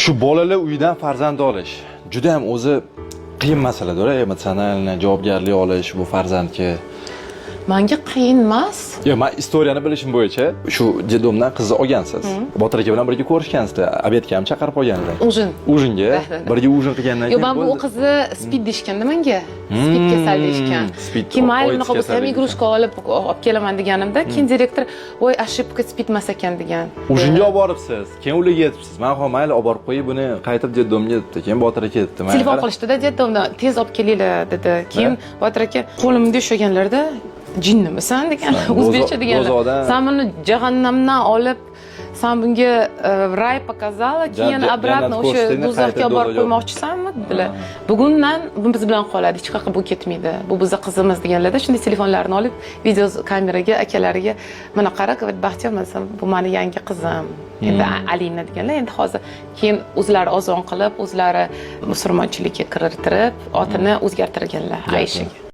Shu bolalar uyidan farzand olish juda ham o'zi qiyin masaladir, эмоционально javobgarlik olish bu farzandga. Manga qiyin emas. Yo'q, man история ni bilishim bo'yicha, shu детдом dan qizni olgansiz. Botir aka bilan birga ko'rishgansizlar, обед ga ham chaqirib olganlar. Ужин. Ужин ga Да, да, да. birga ужин qilgandan Yo'q, keyin man bu bo'ldi. Qizni СПИД deyishganda menga. СПИД kasal deyishgan. СПИД, Keyin mayli, oid unaqa bo'lsa ham kasalligi. Игрушка olib kelaman deganimda, keyin direktor: "Voy, ошибка, СПИД emas ekan", degan. Ужин ga olib boribsiz, keyin ularga yetibsiz. Man hop, mayli, olib borib qo'yay buni qaytib детдом ga, debdi. Keyin Botir aka debdi. "Mayli, Telefon qara." qilishdida детдом dan, "Tez olib kelinglar", dedi. Keyin Botir aka qo'limda ushlaganlarida, "Jinnimisan?" degan, San o'zbekcha deganlar. Do'zaxdan- "San buni jahannamdan olib, san bunga рай показала, keyin обратно jannat o'sha ko'rsatding, do'zaxga qayta olib borib do'zaxga. qo'ymoqchisanmi?" dedilar. "Bugundan bu biz bilan qoladi, hech qayerga bu ketmaydi, bu bizni qizimiz", deganlarda, shunday telefonlarini olib, video kameraga akalariga: "Mana qara, говорит, Baxtiyor, desam, bu mani yangi qizim endi, Alina", deganlar. Endi hozir keyin o'zlari ozon qilib, o'zlari musulmonchilikka kirittirib, otini o'zgartirganlar Aishaga.